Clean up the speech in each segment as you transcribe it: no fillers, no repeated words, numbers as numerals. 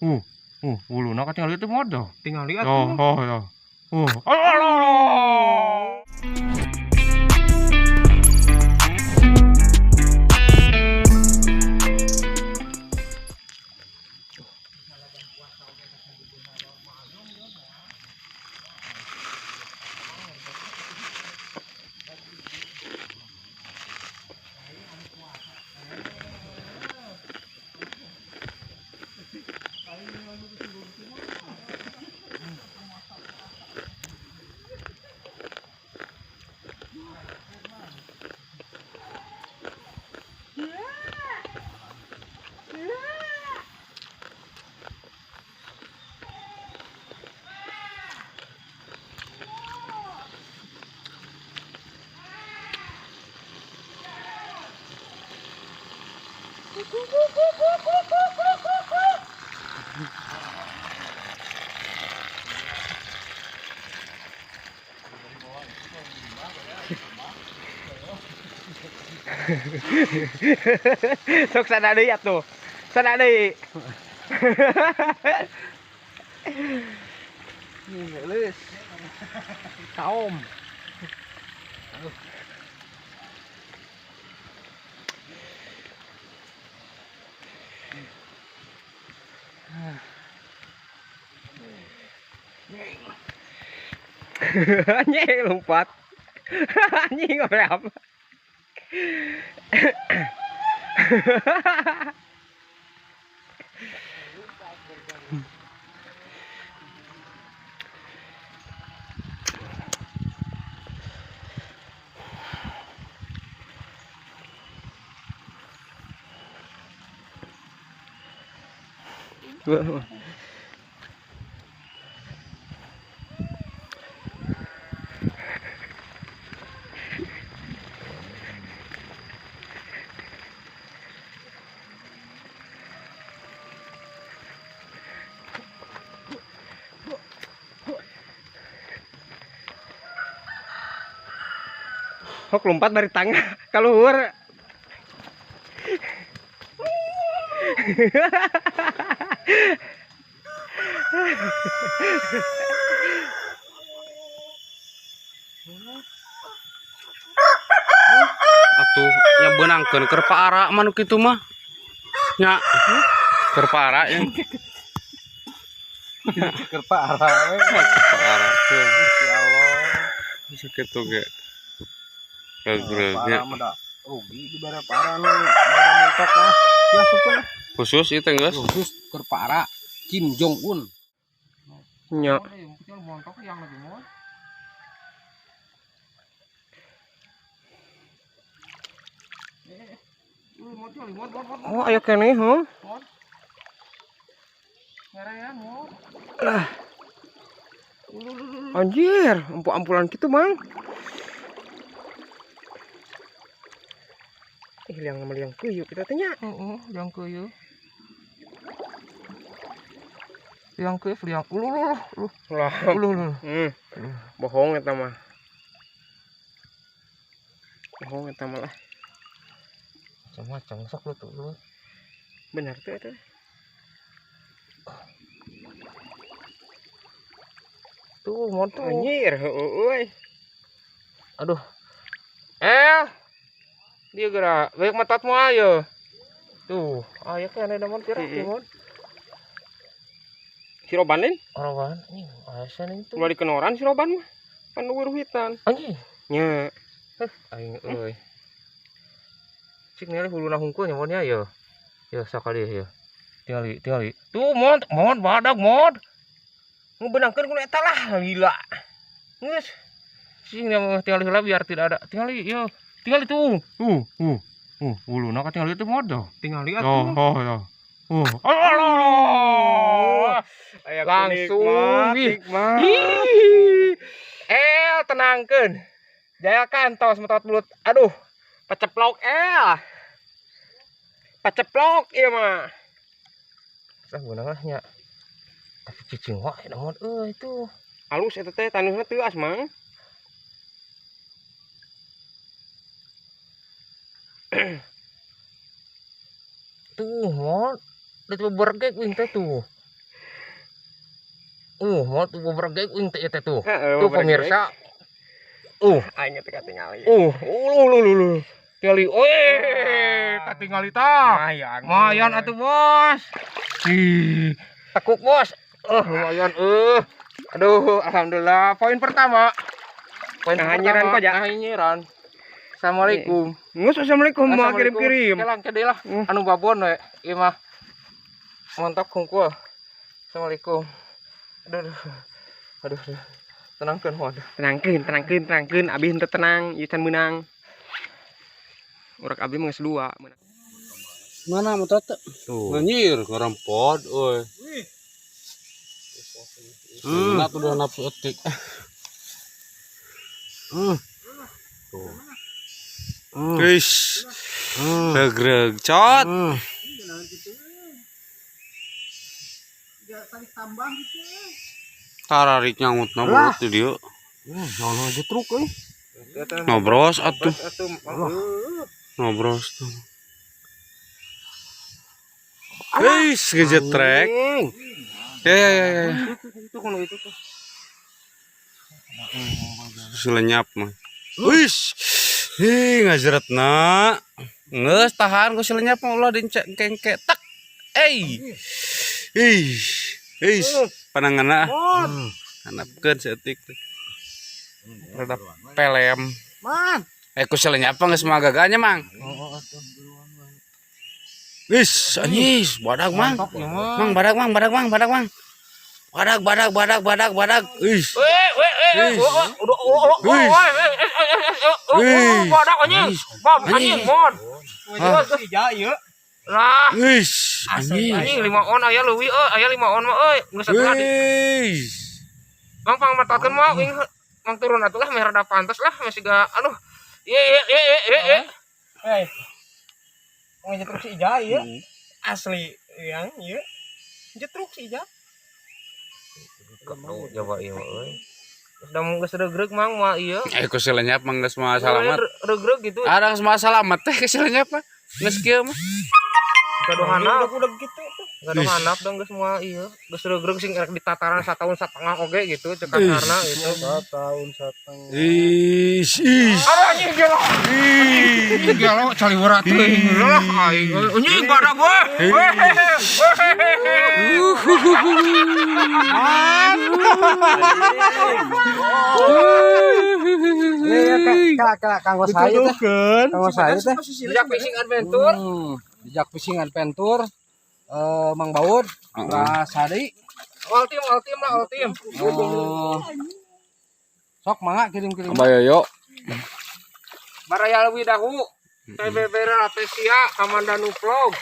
Wuluna katingali teh modo. Tingali Oh, atuh. oh, ya. Alah, alah. Sok sada deui atuh. Sada deui. Geus. Kaom. Anjing lompat. Anjing berapa? Hok lompat dari tangga keluar. Atuh nya beunangkeun keur paara mah nu kitu mah. Nya keur paara ya. Keur paara we. Paara. Ya Allah. Bisa kitu ge. Gegreg-nya. Parah mah da rugi dibere parah nu bada mentok lah. Ya syukur. Khusus ieu teh geus. Khusus keur parah Kim Jong Un. Nya. Oh, ayo kene, huh? Lah. Anjir, empuk-ampulan gitu, Mang. Liang sama liang kuyuh kita tanya. Heeh, liang kuyuh. Liang kuyuh, liang ulu ulu Lah. ulu ulu. Bohong eta mah. Bohong eta mah lah. Macam-macam sok lu tuh lu. Benar tuh eta. Tuh, mau tuh. Anjir, heueuh euy. Aduh. Dia gerak, baik matatmu ayo. Tuh, ayo kan ada mon pirang mon. Si Roban lain? Roban, ini aya itu. Ulah dikenoran si Roban mah. Pan ruhitan. Anjing. Nya. Heh, aing euy. Cik ningali huluna hungkul nya mon nya ya. Ya sakali ya. Tingali, tingali. Tuh mon, mon badag mon. Ngebenangkeun ku eta lah, gila. Geus. Cing tingali heula biar tidak ada. Tingali yo. Tingali tuh. Wuluna katingali teh modo. Tingali atuh. Oh, oh, ya. Alah, alah. Langsung nikmat. Tenangkeun. Jaya kantos metot mulut. Aduh, paceplok Paceplok ieu mah. Sah beunang nya. Tapi cicing wae da mod euy itu. Halus eta teh taneuhna teuas, Mang. Tuh, mod. Da bergek wing teh tuh. Mau tuh beberapa uing teh teh tuh. Heeh, Tuh pemirsa. Aing teh katingali. Lu lu lu. Tingali, eh, katingali tah. Lumayan. Lumayan atuh, Bos. Ih, tekuk, Bos. Lumayan. Aduh, alhamdulillah. Poin pertama. Poin Nah, nyiran pertama. kok, Ja. Nah, nyiran. Assalamualaikum. Ngus assalamualaikum mau kirim-kirim. Kelang ke lah. Anu babon we. Ieu mah. Montok hungkul. Assalamualaikum. Aduh, aduh. Aduh, aduh. Tenangkeun, Mon. Tenangkeun, tenangkeun, tenangkeun. Abi henteu tenang, ieu can meunang. Urak abi mah geus dua. Mana motor teh? Tuh. Anjir, ngerempot euy. Nah, tuh udah nafsu etik. Tuh. Wis. Regreg cot. Tararik nyangutna belut di dieu. Naon aja truk euy. Nobros atuh. Atuh. Nobros tuh. Wis, ngejetrek. Ya ya ya ya. Itu kuno itu tuh. Selenyap mah. Wis. Hi, ngajeretna. Geus tahan ku si lenyap mah ulah diengke tak. Ey. Ih. Ih, pananganna. Handapkeun saeutik teh. Rada pelem. Man. Eh ku si lenyap mah geus mah gaganya, Mang. Wis, anjis, badag, Mang. Mang, badag, Mang, badag, Mang, badag, Mang. Badag, badag, badag, badag, badag. Wis. Weh, weh, eh, Wih. udah, udah, Wih. weh, Wih. badak anjing. Bam, anjing, mon. Ah. Ija ieu. Lah, Wis, anjing. anjing 5 on aya leuwih euy, aya 5 on mah euy, geus atuh di. Wis. Mang pangmatakeun mah uing mang turun atuh lah meh rada pantes lah meh siga aduh. Ieu ieu ieu ieu ieu. Hei. Ngejetruk si Ija ieu. Asli yang ieu. Ngejetruk si Ija. Aduh, coba ieu mah euy. Geus da geus regreg mang mah ieu. Eh ku si lenyap mah geus mah salamat. Regreg gitu. Ada geus mah salamat teh ke si lenyap mah. Geus kieu mah. Gaduh handap, Udah gitu tuh. gaduh handap dong geus moal ieu. Geus regreg sing erek ditataran satahun satengah oge gitu cek kasarna gitu. Tahun satengah. Is, is. Aduh anjing gelo. Anjing gelo caliwara teuing lah aing. Anjing badak we. Weh. Iya, kak, kanggo saya teh. Kanggo saya teh. Jejak fishing adventure. Jejak fishing adventure. Mang Baud, Lah Sadi. All team, all team lah, all team. Sok mangga kirim-kirim. Abah Yoyo. Baraya Widahu. PBB Ratesia Kamandanu Vlog.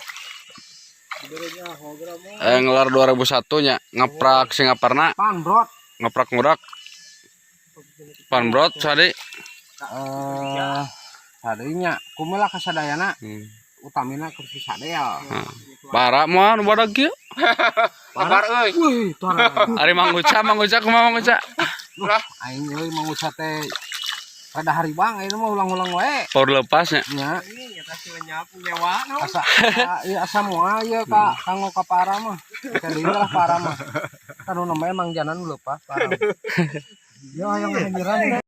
Ngelar 2001 nya ngeprak Singaparna, Panbrot. ngeprak ngurak. Panbrot Sadi. Sadinya kumaha kasadayana utamina kursi sadel. Bara mah nu badag kieu. Kabar euy. Wih, tara. Ari Mang Uca, Mang Uca kumaha Mang Uca? Aing euy Mang Uca teh rada haribang ayeuna mah ulang-ulang wae. Power lepasnya. Nya. Asa ieu asa moal ieu ka kanggo ka para mah. Ka deui lah para mah. Kan nu namanya Mang Janan lepas para. Yo hayang nyiran.